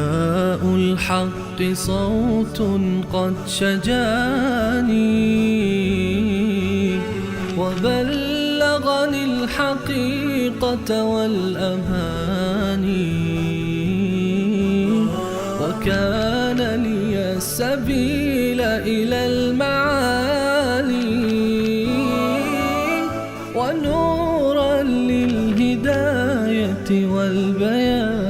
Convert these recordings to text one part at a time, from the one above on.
نداء الحق صوت قد شجاني وبلغني الحقيقة والأماني وكان لي السبيل إلى المعالي ونورا للهداية والبيان.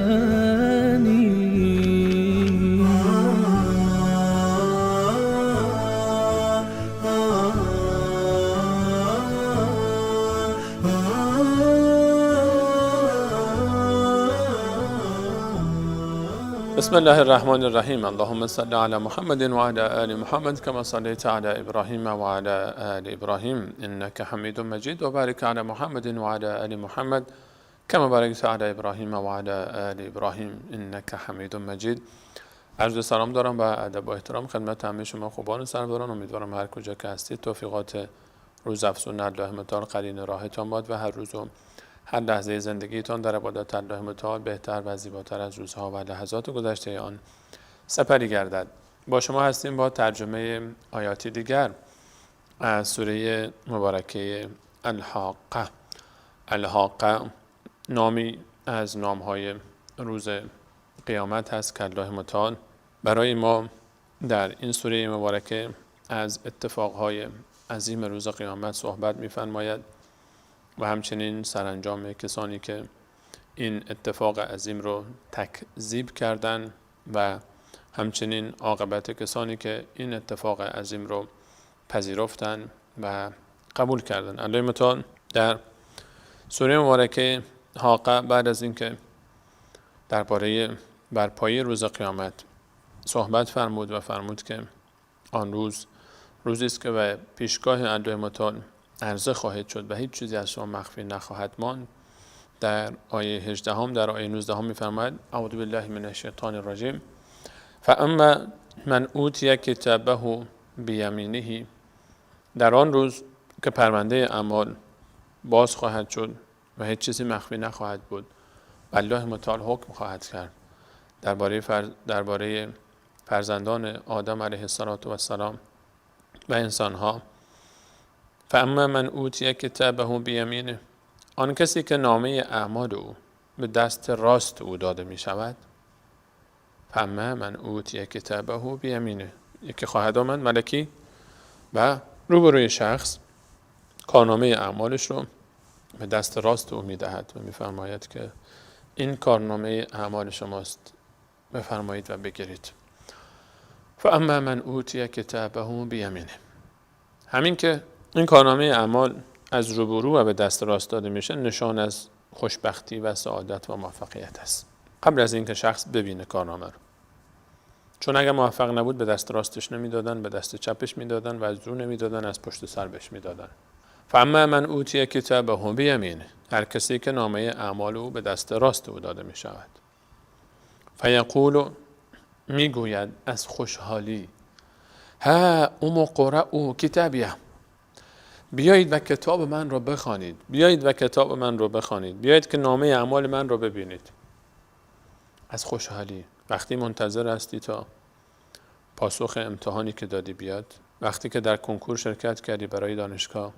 بسم الله الرحمن الرحیم. اللهم صل علی محمد و علی آل محمد کما صلیت علی ابراهیم و علی آل ابراهیم انک حمید مجید و بارک علی محمد و علی آل محمد کما بارکت علی ابراهیم و علی آل ابراهیم انک حمید مجید. عرض سلام دارم و ادب و احترام خدمت همه شما خوبان و سروران. امیدوارم هر کجا که هستید توفیقات روز افزون الله متعال قرین راهتان باد و هر روز و هر لحظه زندگیتان در عبادت الله متعال بهتر و زیباتر از روزها و لحظات گذشته آن سپری گردد. با شما هستیم با ترجمه آیاتی دیگر از سوره مبارکه الحاقه. الحاقه نامی از نامهای روز قیامت هست که الله متعال برای ما در این سوره مبارکه از اتفاقهای عظیم روز قیامت صحبت می‌فرماید و همچنین سرانجام کسانی که این اتفاق عظیم رو تکذیب کردن و همچنین عاقبت کسانی که این اتفاق عظیم رو پذیرفتن و قبول کردن. الله متعال در سوره مبارکه حاقه بعد از اینکه درباره برپایی روز قیامت صحبت فرمود و فرمود که آن روز روزی است که به پیشگاه الله متعال عرضه خواهد شد و هیچ چیزی از شما مخفی نخواهد ماند، در آیه 18 در آیه 19 می‌فرماید: اعوذ بالله من الشیطان الرجیم فاما من اوتی کتابه بیمینه. در آن روز که پرونده اعمال باز خواهد شد و هیچ چیزی مخفی نخواهد بود و الله متعال حکم خواهد کرد درباره فرزندان آدم علیه السلام و انسانها. فاما من اوتی کتابه بیمینه، آن کسی که نامه اعمال او به دست راست او داده می شود. فاما من اوتی کتابه بیمینه، یکی خواهد آمد ملکی و روبروی شخص کارنامه اعمالش رو به دست راست او می دهد و می فرماید که این کارنامه اعمال شماست، بفرمایید و بگیرید. فاما من اوتی کتابه بیمینه، همین که این کارنامه اعمال از روبرو و به دست راست داده میشه نشان از خوشبختی و سعادت و موفقیت است، قبل از اینکه شخص ببینه کارنامه رو. چون اگر موفق نبود به دست راستش نمیدادن، به دست چپش میدادن و از رو نمیدادن، از پشت سر بهش میدادن. فاما من اوتی کتابه بیمینه، هر کسی که نامه اعمال او به دست راست او داده میشود. فیقول، میگوید از خوشحالی، ها ام اقرأوا کتابیه، بیایید و کتاب من رو بخوانید، بیایید و کتاب من رو بخوانید، بیایید که نامه اعمال من رو ببینید. از خوشحالی وقتی منتظر هستی تا پاسخ امتحانی که دادی بیاد، وقتی که در کنکور شرکت کردی برای دانشگاه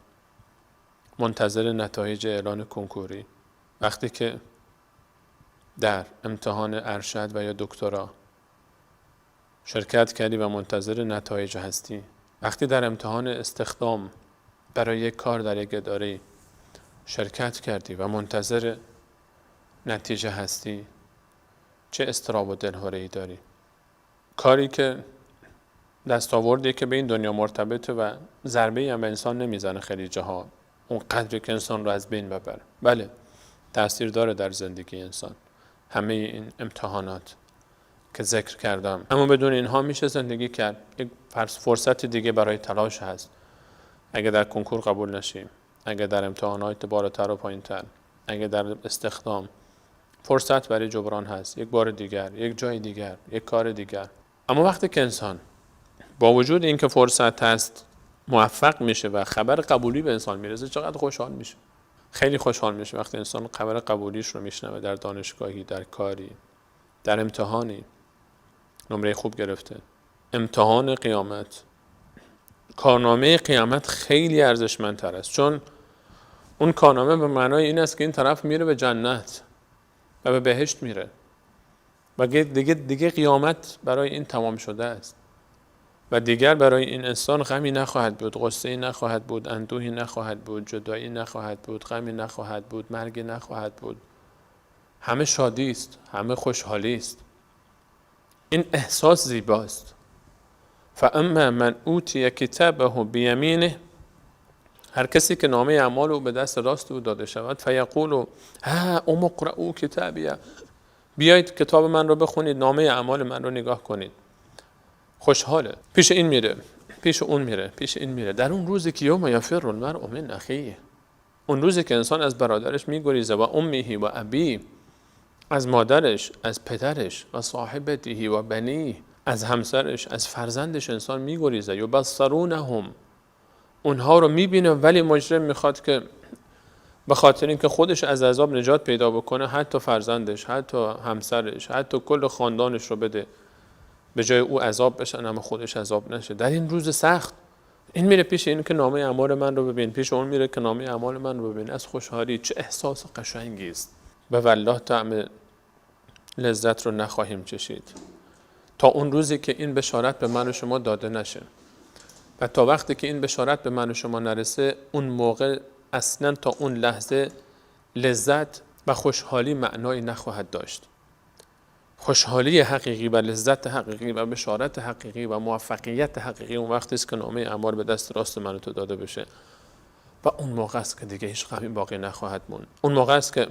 منتظر نتایج اعلان کنکوری، وقتی که در امتحان ارشد و یا دکترا شرکت کردی و منتظر نتایج هستی، وقتی در امتحان استخدام برای یک کار در یک اداره شرکت کردی و منتظر نتیجه هستی، چه اضطراب و دلهره‌ای داری. کاری که دستاوردی که به این دنیا مرتبطه و ضربه‌ای هم به انسان نمیزنه خیلی جاها اون قدری که انسان رو از بین ببره. بله، تاثیر داره در زندگی انسان همه این امتحانات که ذکر کردم، اما بدون اینها میشه زندگی کرد. یک فرصت دیگه برای تلاش هست. اگه در کنکور قبول نشیم، اگه در امتحانات بالاتر و پایینتر، اگه در استخدام، فرصت برای جبران هست، یک بار دیگر، یک جای دیگر، یک کار دیگر. اما وقتی که انسان با وجود اینکه فرصت هست موفق میشه و خبر قبولی به انسان میرسه، چقدر خوشحال میشه. خیلی خوشحال میشه وقتی انسان خبر قبولیش رو میشنوه در دانشگاهی، در کاری، در امتحانی. نمره خوب گرفته. امتحان قیامت، کارنامه قیامت خیلی ارزشمندتر است، چون اون کارنامه به معنای این است که این طرف میره به جنت و به بهشت میره و دیگه قیامت برای این تمام شده است و دیگر برای این انسان غمی نخواهد بود، غصه‌ای نخواهد بود، اندوهی نخواهد بود، جدایی نخواهد بود، غمی نخواهد بود، مرگی نخواهد بود. همه شادی است، همه خوشحالی است. این احساس زیباست. فاما من اوتی کتابه بیمینه، هر کسی که نامه اعمال او به دست راست او داده شود، فیقول هاؤم اقرؤوا کتابیه، بیایید کتاب من رو بخونید، نامه اعمال من رو نگاه کنید. خوشحاله، پیش این میره، پیش اون میره، پیش این میره. در اون روزی که یوم یفر المرء من اخیه، اون روزی که انسان از برادرش میگریزه، و امه و ابیه، از مادرش، از پدرش، و صاحبته و بنیه، از همسرش، از فرزندش انسان میگریزه. یبصرونهم، اونها رو میبینه، ولی مجرم میخواد که به خاطر اینکه خودش از عذاب نجات پیدا بکنه، حتی فرزندش، حتی همسرش، حتی کل خاندانش رو بده، به جای او عذاب بشن اما خودش عذاب نشه. در این روز سخت این میره پیش این که نامه اعمال من رو ببین، پیش اون میره که نامه اعمال من رو ببین. از خوشحالی چه احساس قشنگی است. به والله طعم لذت رو نخواهیم چشید تا اون روزی که این بشارت به من و شما داده نشه. و تا وقتی که این بشارت به من و شما نرسه، اون موقع اصلا تا اون لحظه لذت و خوشحالی معنایی نخواهد داشت. خوشحالی حقیقی و لذت حقیقی و بشارت حقیقی و موفقیت حقیقی اون وقتی است که نامه اعمال به دست راست من و تو داده بشه و اون موقع است که دیگه هیچ غمی باقی نخواهد موند. اون موقع است که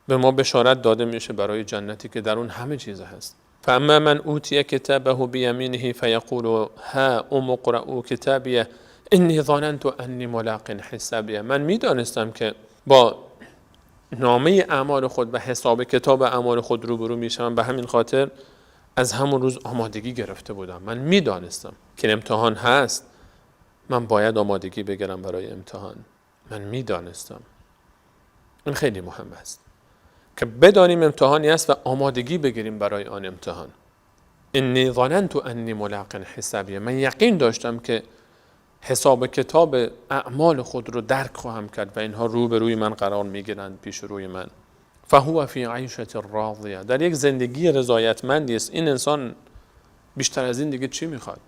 به ما بشارت داده میشه برای جنتی که در اون همه چیز هست. فاما من اوتی کتابه بیمینه فیقول هاؤم اقرؤوا کتابیه انی ظننت انی ملاق حسابیه. من میدانستم که با نامه اعمال خود و حساب کتاب اعمال خود روبرو میشم، به همین خاطر از همون روز آمادگی گرفته بودم. من میدانستم که امتحان هست، من باید آمادگی بگیرم برای امتحان. من میدانستم. این خیلی مهم است که بدانیم امتحانی است و آمادگی بگیریم برای آن امتحان. انی ظننت انی ملاق حسابیه. من یقین داشتم که حساب کتاب اعمال خود رو درک خواهم کرد و اینها رو به روی من قرار میگیرند، پیش روی من. فهو فی عیشة راضیه، در یک زندگی رضایتمندی است. این انسان بیشتر از این دیگه چی میخواد؟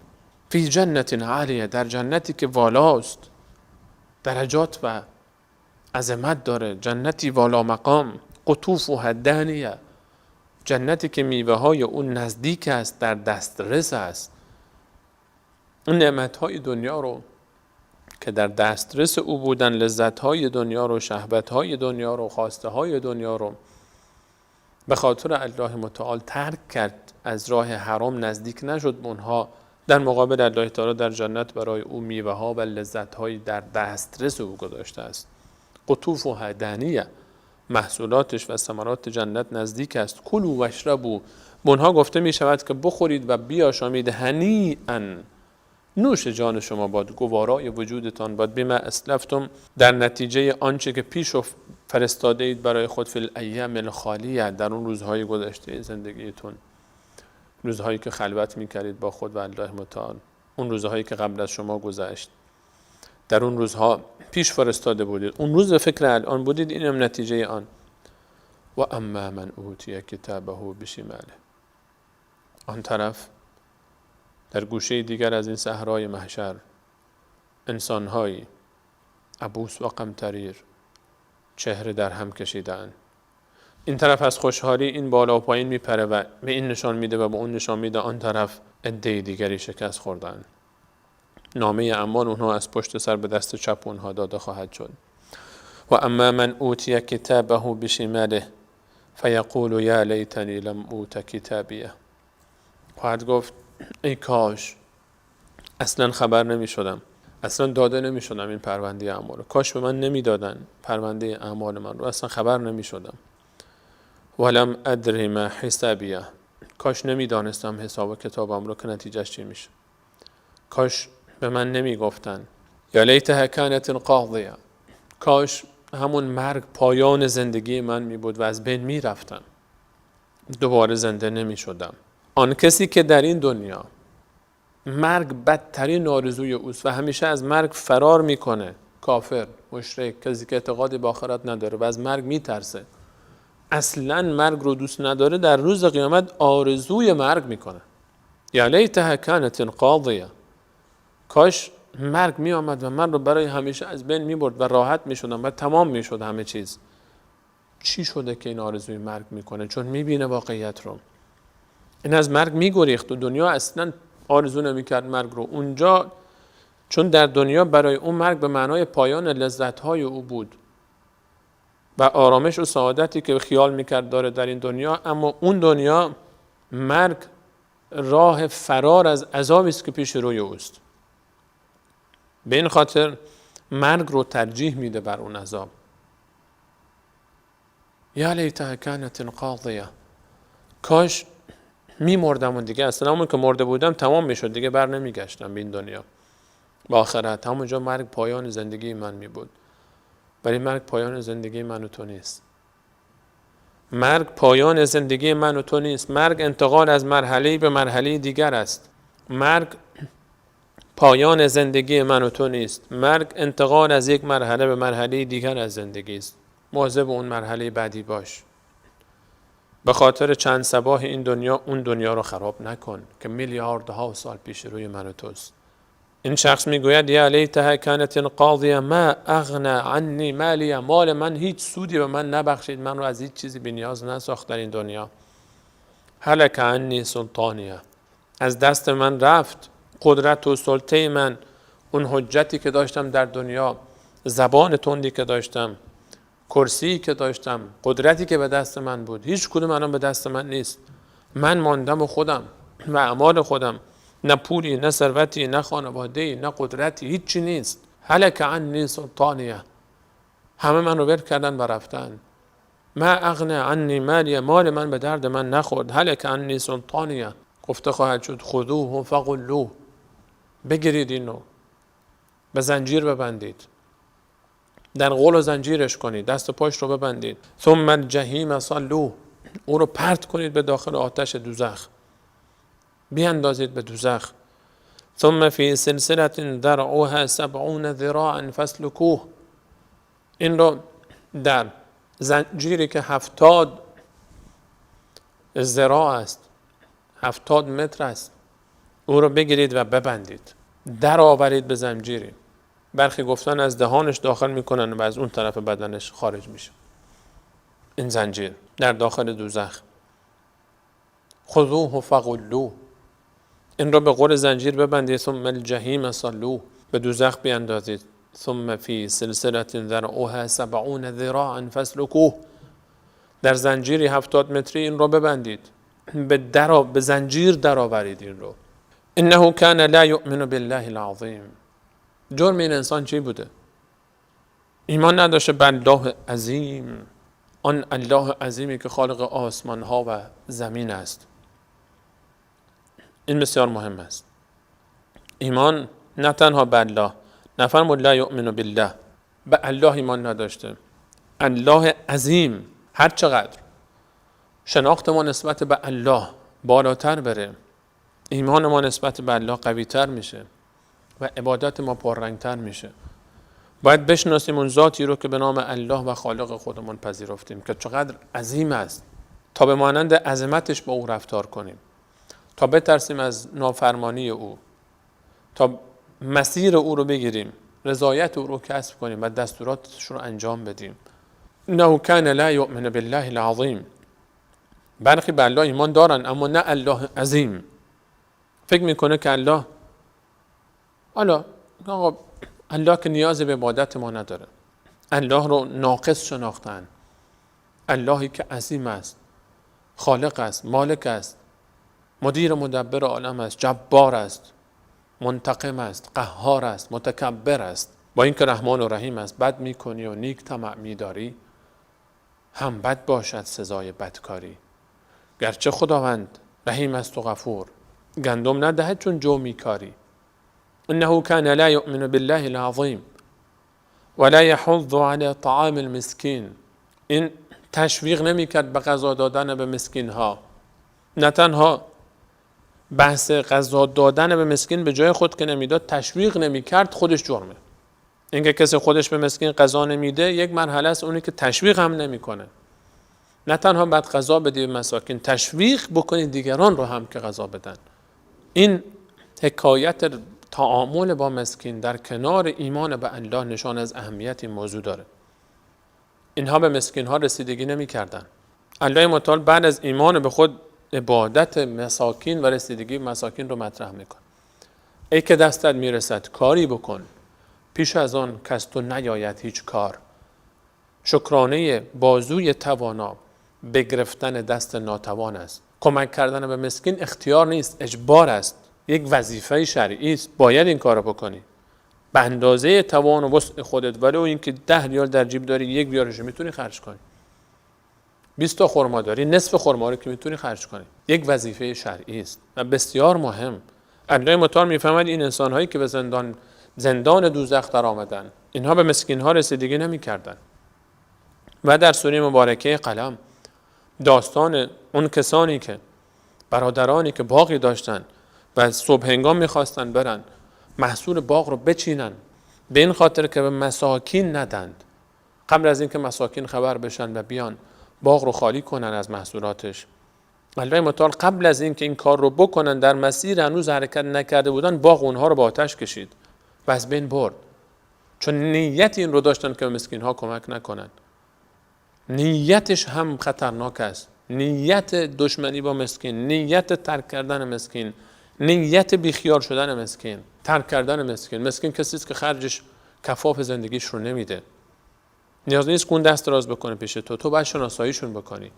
فی جنت عالیه، در جنتی که والاست، درجات و عظمت داره، جنتی والا مقام. قطوفها دانیه، جنتی که میوه های اون نزدیک است، در دسترس است. اون نعمت‌های دنیا رو که در دسترس او بودن، لذت‌های دنیا رو، شهوت‌های دنیا رو، خواسته‌های دنیا رو به خاطر الله متعال ترک کرد، از راه حرام نزدیک نشد به اونها. در مقابل الله تعالی در جنت برای او میوه‌ها و لذت‌های در دسترس او گذاشته است. قطوفها دانیه، محصولاتش و ثمرات جنت نزدیک است. کلوا واشربوا، به اونها گفته می شود که بخورید و بیاشامید. هنیئا، نوش جان شما باد، گوارای وجودتان باد. بما اسلفتم، در نتیجه آنچه که پیش فرستاده اید برای خود. فی الایام الخالیه، در اون روزهای گذشته زندگیتون، روزهایی که خلوت میکردید با خود و الله متعال، اون روزهایی که قبل از شما گذشت، در اون روزها پیش فرستاده بودید، اون روز به فکر الان بودید، این هم نتیجه آن. و اما من اوتی کتابه بشماله، آن طرف در گوشه دیگر از این صحرای محشر، انسان‌هایی عبوس و قمطریر، چهره در هم کشیدن. این طرف از خوشحالی این بالا و پایین میپره و به این نشان میده و به اون نشان میده. آن طرف عده دیگری شکست خوردن. نامه اعمال اونها از پشت سر به دست چپ اونها داده خواهد شد. و اما من اوتی کتابه بشماله فیقول یا لیتنی لم اوت کتابیه، خواهد گفت ای کاش اصلا خبر نمی شدم، اصلا داده نمی شدم این پرونده اعمال رو، کاش به من نمی دادن پرونده اعمال من رو، اصلا خبر نمی شدم. ولم ادر ما حسابیه، کاش نمی دانستم حساب کتابم رو که نتیجهش چی میشه، کاش به من نمی گفتن. یا لیتها کانت القاضیه، کاش همون مرگ پایان زندگی من می بود و از بین می رفتم، دوباره زنده نمی شدم. آن کسی که در این دنیا مرگ بدترین آرزوی اوست و همیشه از مرگ فرار میکنه، کافر، مشرک، کسی که اعتقادی به آخرت نداره و از مرگ میترسه، اصلا مرگ رو دوست نداره، در روز قیامت آرزوی مرگ میکنه. یا لیتها کانت القاضیه، کاش مرگ می آمد و من رو برای همیشه از بین می برد و راحت می شدم و تمام می شد همه چیز. چی شده که این آرزوی مرگ میکنه؟ چون میبینه واقعیت رو. این از مرگ میگریخت و دنیا اصلا آرزو نمیکرد مرگ رو اونجا، چون در دنیا برای اون مرگ به معنای پایان لذت‌های او بود و آرامش و سعادتی که خیال میکرد داره در این دنیا، اما اون دنیا مرگ راه فرار از عذابی است که پیش روی اوست. به این خاطر مرگ رو ترجیح میده بر اون عذاب. یا لیتها کانت القاضیه، کاش میمردم و دیگه اصلا همون که مرده بودم تمام میشد، دیگه بر نمیگشتم به این دنیا، به آخرت. همونجا مرگ پایان زندگی من می بود. ولی مرگ پایان زندگی من و تو نیست. مرگ پایان زندگی من و تو نیست. مرگ انتقال از مرحله‌ای به مرحله دیگر است. مرگ پایان زندگی من و تو نیست. مرگ انتقال از یک مرحله به مرحله دیگر از زندگی است. مواظب اون مرحله بعدی باش. به خاطر چند صباح این دنیا اون دنیا رو خراب نکن که میلیاردها سال پیش روی من و توست. این شخص میگوید یا لیتها کانت القاضیه ما اغنی عنی مالیه، مال من هیچ سودی به من نبخشید، من رو از هیچ چیزی بی نیاز نساخت در این دنیا. هلک عنی سلطانیه، از دست من رفت قدرت و سلطه من، اون حجتی که داشتم در دنیا، زبان تندی که داشتم، کرسی که داشتم، قدرتی که به دست من بود، هیچ کدوم الان به دست من نیست. من ماندم و خودم و اعمال خودم، نه پولی، نه ثروتی، نه خانواده‌ای، نه قدرتی، هیچی نیست. هلک عنی سلطانیه، همه من رو ول کردن و رفتن. ما اغنی عنی مالیه، مال من به درد من نخورد. هلک عنی سلطانیه، گفته خواهد شد خذوه فغلوه، بگیرید اینو، به زنجیر ببندید، در غل و زنجیرش کنید، دست و پاش رو ببندید. ثم الجحیم صلوه، او رو پرت کنید به داخل آتش دوزخ، بیاندازید به دوزخ. ثم فی سلسله ذرعها 70 ذراعا فاسلکوه، این رو در زنجیری که 70 ذراع است، 70 متر است، او رو بگیرید و ببندید، در آورید به زنجیری. برخی گفتن از دهانش داخل میکنن و از اون طرف بدنش خارج میشه این زنجیر در داخل دوزخ. خذوه فغلوه، این را به قول زنجیر ببندید. ثم الجحیم صلوه، به دوزخ بیاندازید. ثم فی سلسله ذرعها 70 ذراعا فاسلکوه، در زنجیری 70 متری این را ببندید، به زنجیر در آورید این رو. انه کان لا یؤمن بالله العظیم، جرم این انسان چی بوده؟ ایمان نداشته به الله عظیم، آن الله عظیمی که خالق آسمان ها و زمین است. این بسیار مهم است. ایمان نه تنها به الله، نفرمود لا یؤمن بالله، به الله ایمان نداشته، الله عظیم. هر چقدر شناخت ما نسبت به الله بالاتر بره، ایمان ما نسبت به الله قوی تر میشه و عبادت ما پررنگتر میشه. باید بشناسیم اون ذاتی رو که به نام الله و خالق خودمون پذیرفتیم که چقدر عظیم است، تا به مانند عظمتش با او رفتار کنیم، تا بترسیم از نافرمانی او، تا مسیر او رو بگیریم، رضایت او رو کسب کنیم و دستوراتش رو انجام بدیم. انه کان لا یؤمن بالله العظیم. برخی به الله ایمان دارن اما نه الله عظیم. فکر میکنه که الله، حالا آقا الله که نیاز به عبادت ما نداره، الله رو ناقص شناختن، اللهی که عظیم است، خالق است، مالک است، مدیر مدبر عالم است، جبار است، منتقم است، قهار است، متکبر است. با اینکه رحمان و رحیم است، بد میکنی و نیک طمع میداری، هم بد باشد سزای بدکاری. گرچه خداوند رحیم است و غفور، گندم ندهد چون جو میکاری. انه کان لا یؤمن بالله العظیم ولا یحض علی طعام المسکین. این تشویق نمیکرد به غذا دادن به مسکین ها. نه تنها بحث غذا دادن به مسکین به جای خود که نمیداد، تشویق نمیکرد، خودش جرمه. اینکه کسی خودش به مسکین غذا نمیده یک مرحله است، اونی که تشویق هم نمیکنه. نه تنها بعد غذا بدی به مساکین، تشویق بکنی دیگران رو هم که غذا بدن. این حکایت تعامل با مسکین در کنار ایمان به الله نشان از اهمیت این موضوع داره. اینها به مسکین ها رسیدگی نمی کردن. الله متعال بعد از ایمان به خود عبادت مساکین و رسیدگی مساکین رو مطرح میکنه. ای که دستت میرسد کاری بکن، پیش از آن کس تو نیاید هیچ کار. شکرانه بازوی توانا به گرفتن دست ناتوان است. کمک کردن به مسکین اختیار نیست، اجبار است، یک وظیفه شرعی است، باید این کارو بکنی به اندازه توان و وسع خودت. ولو اینکه 10 ریال در جیب داری، 1 ریالش میتونی خرج کنی، 20 تا خرما داری، نصف خرما رو که میتونی خرج کنی. یک وظیفه شرعی است و بسیار مهم. الله متعال میفهمد این انسان‌هایی که به زندان دوزخ در آمدن، اینها به مسکین‌ها رسیدگی نمی‌کردن. و در سوره مبارکه قلم داستان اون کسانی که برادرانی که باغی داشتن و صبح هنگام می‌خواستن برن محصول باغ رو بچینن، به این خاطر که به مساکین ندند، قبل از اینکه مساکین خبر بشن و بیان باغ رو خالی کنن از محصولاتش. الله متعال قبل از اینکه این کار رو بکنن، در مسیر هنوز حرکت نکرده بودن، باغ اونها رو با آتش کشید و از بین برد، چون نیت این رو داشتن که به مسکین ها کمک نکنن. نیتش هم خطرناک است. نیت دشمنی با مسکین، نیت ترک کردن مسکین، نیت بیخیال شدن مسکین، ترک کردن مسکین. مسکین کسی است که خرجش کفاف زندگیش رو نمیده، نیاز نیست که اون دست دراز بکنه پیش تو، تو باید شناساییشون بکنی،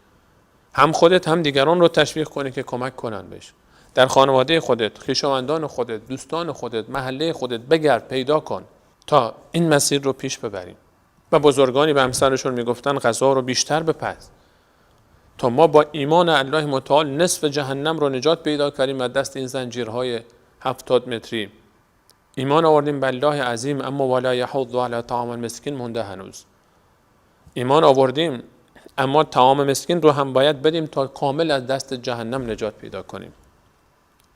هم خودت هم دیگران رو تشویق کنی که کمک کنن بهش. در خانواده خودت، خویشاوندان خودت، دوستان خودت، محله خودت بگرد، پیدا کن تا این مسیر رو پیش ببریم. و بزرگانی به همسرشون میگفتن غذا رو بیشتر بپز تا ما با ایمان الله متعال نصف جهنم رو نجات پیدا کردیم از دست این زنجیرهای 70 متری. ایمان آوردیم به الله عظیم، اما ولا یحض علی طعام المسکین مونده هنوز. ایمان آوردیم اما طعام مسکین رو هم باید بدیم تا کامل از دست جهنم نجات پیدا کنیم.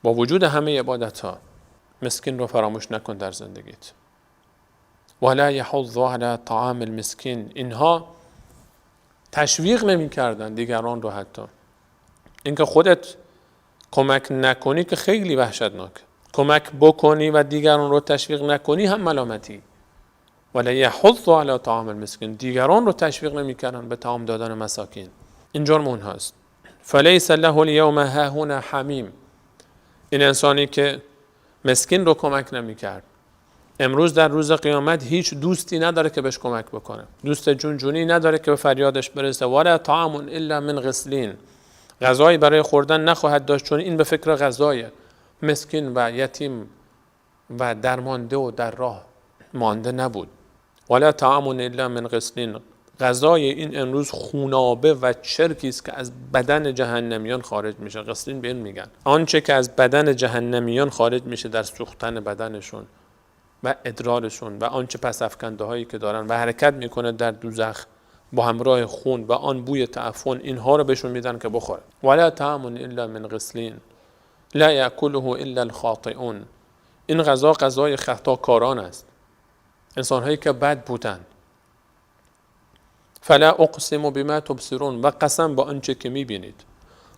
با وجود همه عبادت ها مسکین رو فراموش نکن در زندگیت. ولا یحض علی طعام المسکین. اینها تشویق نمی کردن دیگران رو، حتی اینکه خودت کمک نکنی که خیلی وحشتناک، کمک بکنی و دیگران رو تشویق نکنی هم ملامتی. ولا یحض علی طعام المسکین، دیگران رو تشویق نمی کردن به طعام دادن مساکین. این جرم اونهاست. فلیس له الیوم هاهنا حمیم. این انسانی که مسکین رو کمک نمی کرد، امروز در روز قیامت هیچ دوستی نداره که بهش کمک بکنه، دوست جون جونی نداره که به فریادش برسه. ولا طعام الا من غسلین، غذایی برای خوردن نخواهد داشت، چون این به فکر غذای مسکین و یتیم و درمانده و در راه مانده نبود. ولا طعام الا من غسلین، غذای این امروز خونابه و چرکی است که از بدن جهنمیان خارج میشه. غسلین به این میگن آنچه که از بدن جهنمیان خارج میشه در سوختن بدنشون و ادرارشون و آنچه پس افکنده هایی که دارن و حرکت میکنه در دوزخ با همراه خون و آن بوی تعفن، اینها رو بهشون میدن که بخورن. ولا طعام الا من غسلین لا یاکله الا الخاطئون. این غذا غذای خطاکاران است، انسانهایی که بد بودن. فلا اقسم بما تبصرون، و قسم با آنچه که میبینید،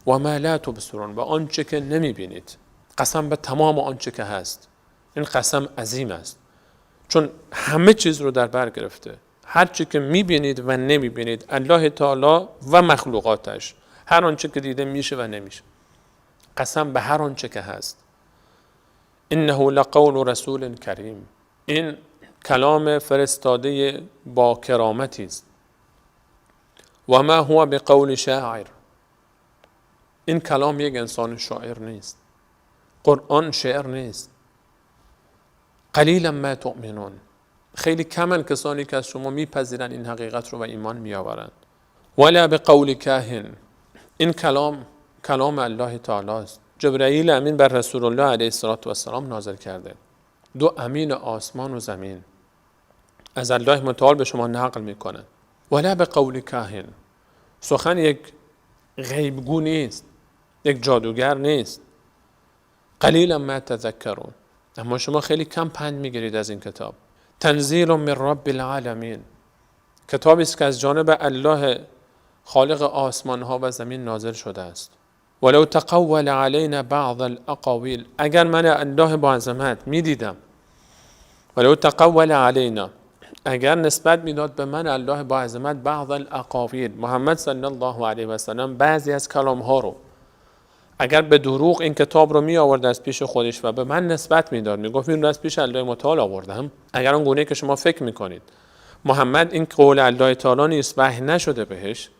و ما لا تبصرون، و آنچه که نمیبینید. قسم به تمام آنچه که هست. این قسم عظیم است، چون همه چیز رو در بر گرفته. هر چی که میبینید و نمیبینید، الله تعالی و مخلوقاتش، هر آنچه که دیده میشه و نمیشه. قسم به هر آنچه که هست. انه لقول رسول کریم، این کلام فرستاده با کرامتی است. و ما هو بقول شاعر، این کلام یک انسان شاعر نیست. قرآن شعر نیست. قلیلا ما تؤمنون، خیلی کمن کسانی که از شما میپذیرن این حقیقت رو و ایمان میآورند. ولا بقول کاهن، این کلام کلام الله تعالی است. جبرئیل امین بر رسول الله علیه الصلاة والسلام نازل کرده. دو امین آسمان و زمین از الله متعال به شما نقل میکنه. ولا بقول کاهن، سخن یک غیبگو نیست، یک جادوگر نیست. قلیلا ما تذکرون، اما شما خیلی کم پند میگیرید از این کتاب. تنزیل من رب العالمین، کتابی است که از جانب الله خالق آسمان ها و زمین نازل شده است. ولو تقول علینا بعض الاقاویل، اگر من الله با عظمت میدیدم، ولو تقول علینا، اگر نسبت میداد به من الله با عظمت بعض الاقاویل، محمد صلی الله علیه و سلم بعضی از کلام ها رو اگر به دروغ این کتاب رو می آورد از پیش خودش و به من نسبت میداد، میگفت این رو از پیش الله متعال آوردم، اگر اون گونه که شما فکر میکنید محمد این قول الله تعالی نیست، وحی نشده بهش،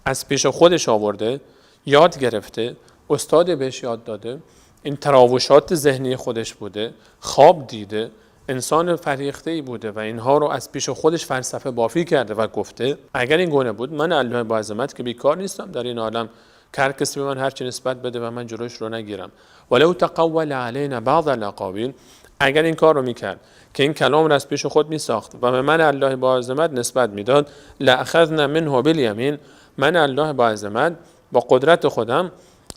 از پیش خودش آورده، یاد گرفته، استاد بهش یاد داده، این تراوشات ذهنی خودش بوده، خواب دیده، انسان فریخته‌ای بوده و اینها رو از پیش خودش فلسفه بافی کرده و گفته، اگر این گونه بود من الله با عظمت که بیکار نیستم در این عالم که هر کسی به من هر چی نسبت بده و من جلوش رو نگیرم. ولو تقول علینا بعض الاقاویل، اگر این کار رو میکرد که این کلام رو از پیش خود میساخت و به من الله با عظمت نسبت میداد، لاخذنا منه بالیمین، من الله با عظمت با قدرت خودم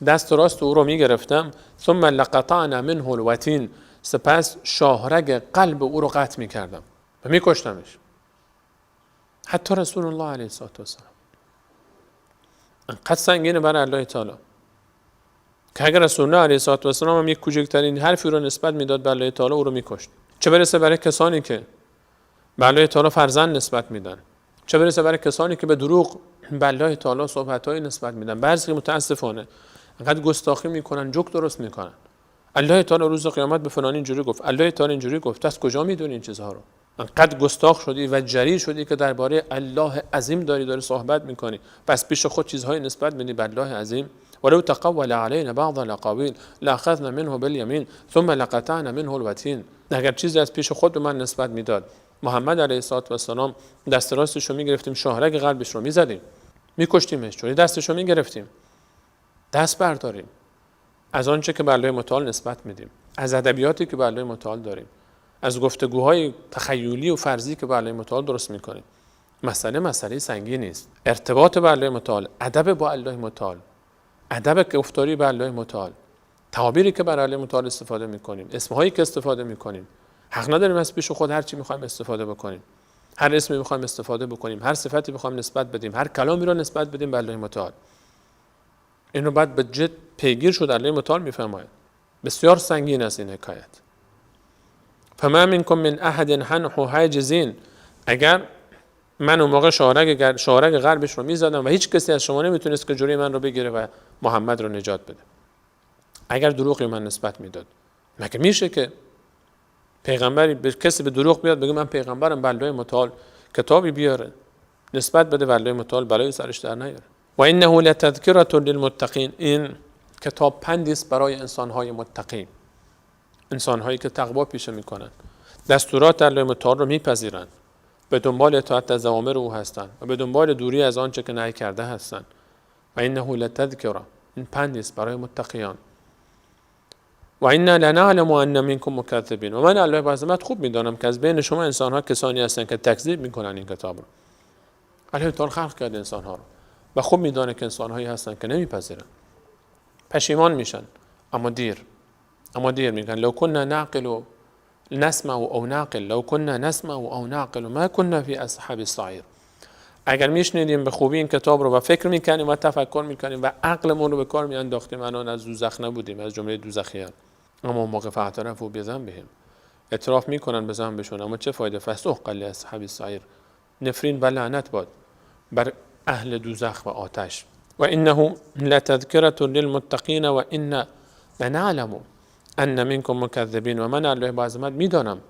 دست راست او رو میگرفتم، ثم لقطعنا منه الوتین، سپس شاهرگ قلب او رو قطع میکردم و میکشتمش. حتی رسول الله علیه الصلاة والسلام انقدر سنگینه برای الله تعالی که اگر رسول الله علیه الصلاة والسلام هم یک کوچکترین حرفی رو نسبت میداد به الله تعالی او رو میکشت. چه برسه برای کسانی که به الله تعالی فرزند نسبت میدن، چه برسه برای کسانی که به دروغ به الله تعالی صحبت‌های نسبت میدن. بعضی متاسفانه انقدر گستاخی میکنن، جوک درست میکنن. الله تعالی روز قیامت به فلانی اینجوری گفت، الله تعالی اینجوری گفت، از کجا میدونی این چیزها رو؟ انقدر گستاخ شدی و جری شدی که درباره الله عظیم داری صحبت میکنی، پس پیش خود چیزهای نسبت میدی به الله عظیم. ولو تقول علینا بعض الاقاویل لاخذنا منه بالیمین ثم لقطعنا منه الوتین. اگر چیزی از پیش خود به من نسبت میداد، محمد علیه الصلاة والسلام دست راستش رو میگرفتیم، شاهرگ قلبش رو میزدیم، میکشتیمش، چون دستش رو میگرفتیم. دست برداریم از آنچه که به الله متعال نسبت میدیم، از ادبیاتی که به الله متعال داریم، از گفتگوهای تخیلی و فرضی که به الله متعال درست میکنیم. مسئله سنگین نیست. ارتباط به الله متعال، ادب با الله متعال، ادب گفتاری به الله متعال، تعابیری که برای الله متعال استفاده میکنیم، اسمهایی که استفاده میکنیم، حق نداریم از پیش خود هر چی میخوایم استفاده بکنیم، هر اسمی میخوایم استفاده بکنیم، هر صفتی میخوایم نسبت بدیم، هر کلامی رو نسبت بدیم به الله متعال. این رو بعد به جد پیگیر شد الله متعال میفرماید. بسیار سنگین است این حکایت. فما منکم من احد عنه حاجزین، اگر من اون موقع شاهرگ غربش رو میزدم و هیچ کسی از شما نمیتونست که جلوی من رو بگیره و محمد رو نجات بده، اگر دروغی من نسبت میداد، مگه میشه که پیغمبری به کسی به دروغ بیاد بگه من پیغمبرم، به الله متعال کتابی بیاره نسبت بده و الله متعال بلای سرش در نیاره؟ و انه لتذکرة للمتقین، این کتاب پندی است برای انسان‌های متقی، انسان‌هایی که تقوا پیشه میکنن، دستورات الله متعال رو میپذیرن، به دنبال اطاعت از اوامر او هستند و به دنبال دوری از آنچه که نهی کرده هستند. و انه لتذکرة، این پندی است برای متقیان. و انا لنعلم ان منکم مکذبین، و من الله با عظمت خوب میدانم که از بین شما انسان‌ها کسانی هستند که تکذیب میکنن این کتاب رو. الله تعالی خلق کرده انسان‌ها رو و خوب میدانه که انسان‌هایی هستند که نمیپذیرن، پشیمان میشن، اما دیر میگن لو كنا نعقل نسمع او نعقل لو كنا نسمع او نعقل ما كنا في اصحاب السعير. اگر میشنیدیم به خوبی این کتاب رو و فکر میکنیم و تفکر میکنیم و عقلمون رو به کار میانداختیم، الان از دوزخ نبودیم، از جمله دوزخیان. اما اون موقع فاعترفوا بذنبهم، اعتراف میکنن به ذنبشون، اما چه فایده؟ فسحقا لاصحاب السعیر، نفرین و لعنت باد بر اهل دوزخ و آتش. و انه لتذکرة للمتقین و انا لنعلم ان منکم مکذبین، و من الله با عظمت میدانم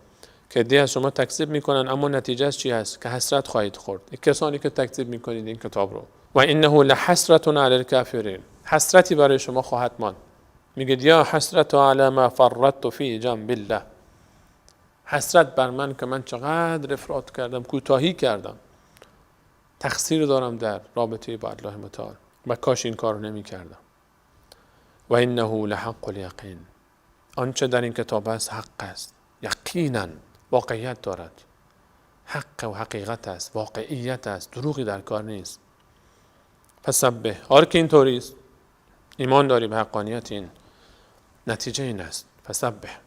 که دی از شما تکذیب میکنن، اما نتیجه چی هست؟ که حسرت خواهید خورد، کسانی که تکذیب میکنید این کتاب رو. و انه لحسرة علی الکافرین، حسرتی برای شما خواهد ماند. میگه یا حسرت علی ما فرطت فی جنب الله، حسرت بر من که من چقدر افراط کردم، کوتاهی کردم، تقصیر دارم در رابطه با الله متعال و کاش این کار رو نمی کردم. و انه لحق الیقین، آنچه در این کتاب است حق است، یقینا واقعیت دارد، حق و حقیقت است، واقعیت است، دروغی در کار نیست. فسبح، هر که اینطوری است، ایمان داری به حقانیت این، نتیجه این است، فسبح،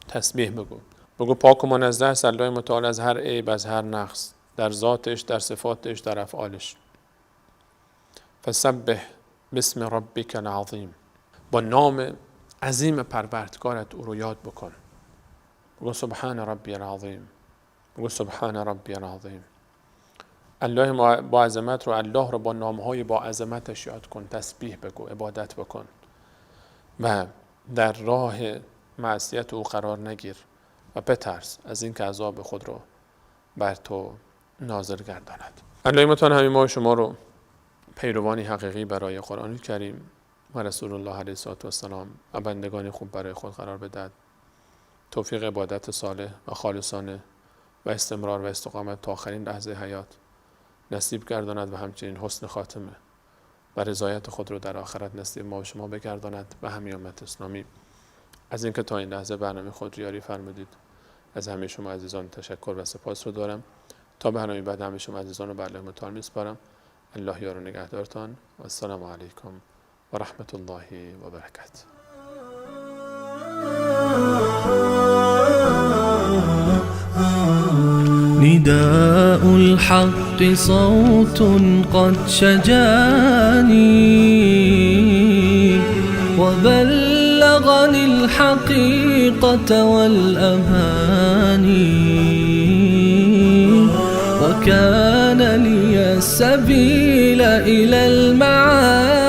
تسبیح بگو، بگو پاک و منزه است الله متعال از هر عیب، از هر نقص، در ذاتش، در صفاتش، در افعالش. فسبح باسم ربک العظیم، با نام عظیم پروردگارت او رو یاد بکن. بگو سبحان ربی العظیم، بگو سبحان ربی العظیم. الله با عظمت رو، الله رو با نامهای با عظمتش یاد کن، تسبیح بگو، عبادت بکن و در راه معصیت او قرار نگیر و بترس از اینکه عذاب خود رو بر تو نازل گرداند. الله متعال همین ما شما رو پیروانی حقیقی برای قرآن کریم و رسول الله علیه الصلاة والسلام و بندگان خوب برای خود قرار بدهد. توفیق عبادت صالح و خالصانه و استمرار و استقامت تا آخرین لحظه حیات نصیب گرداند و همچنین حسن خاتمه و رضایت خود رو در آخرت نصیب ما و شما بگرداند و همین امت اسلامی. از اینکه تا این لحظه برنامه خود یاری فرمودید از همه شما عزیزان تشکر و سپاس رو دارم. تا برنامه بعد همه شما عزیزان رو بر الله متعال میسپارم. الله یار و نگهدارتان و السلام علیکم و رحمت الله و برکاته. نداء الحق صوت قد شجاني وبلغني الحقيقة والأماني وكان لي السبيل إلى المعاني.